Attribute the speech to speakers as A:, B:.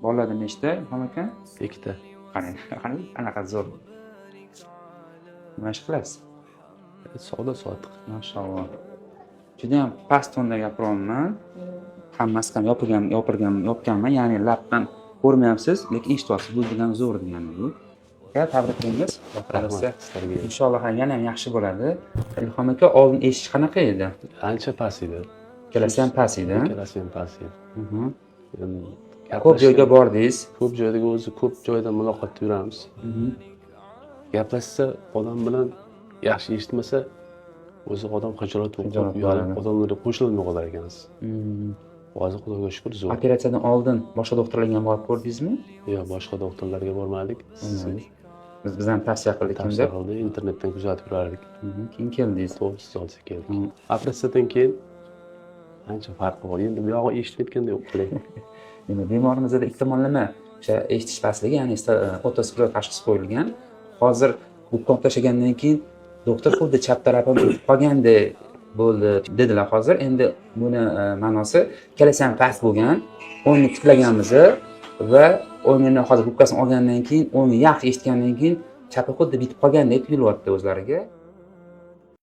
A: Bolalarda nechta, Ilhom aka?
B: Ikkita.
A: Qarang, qarang, qanaqa zo'r. Nima ish qilasiz?
B: Savdo sotiq.
A: Mashalloh. Judayam past tonda gapiryapman. Hammasi ham yopilgan, yopilgan, yopganman, ya'ni labdan ko'rmayapsiz, lekin eshityapsiz. Bu degani zo'r degani bu. Aka, tabriklaymiz. Xudo xohlasa,
B: Rahmat sizlarga.
A: inshaalloh yana ham yaxshi bo'ladi. Ilhom aka, oldin eshitish qanaqa edi?
B: Ancha past edi.
A: Ikkalasi ham past edi.
B: Ikkalasi ham past edi. Endi
A: Ko'p joyga
B: gaplashgan-
A: bordingiz.
B: Ko'p joyda, o'zi ko'p joyda muloqotda yuramiz. Gaplashsa odam bilan, yaxshi eshitmasa, o'zi odam xijolat bo'lib
A: Xijolat
B: qolib, uyalib,
A: bo'ladi.
B: Odamlarga qo'shilolmay qolar ekansiz. Hozir, Xudoga shukur, zo'r.
A: Operatsiyadan oldin boshqa doktorlarga ham borib ko'rdingizmi?
B: Yo'q, boshqa doktorlarga bormadik.
A: Bo'lmadik. Biz ham tavsiya qildik
B: Tavsiya
A: kimdir.
B: qildi, internetdan kuzatib yurardik.
A: Keyin keldingiz.
B: To'g'ri, siz olsa keldik. Operatsiyadan keyin ancha farqi bor. Endi buyog'i eshitmayotganda yo'q qiling.
A: Demak, bemorimizda ikki tomonlama o'sha eshitish pastligi, ya'ni otoskleroz tashxisi qo'yilgan. Hozir gubka olib tashlagandan keyin doktor xuddi chap tarafim o'tib qolgandek bo'ldi dedilar hozir. Endi buni ma'nosi, ikkalasi ham past bo'lgan, o'ngni tiklaganmiz va o'ngini hozir gubkasini olgandan keyin, o'ngni yaxshi eshitgandan keyin chapi xuddi bitib qolgandek tuyulyapti o'zlariga.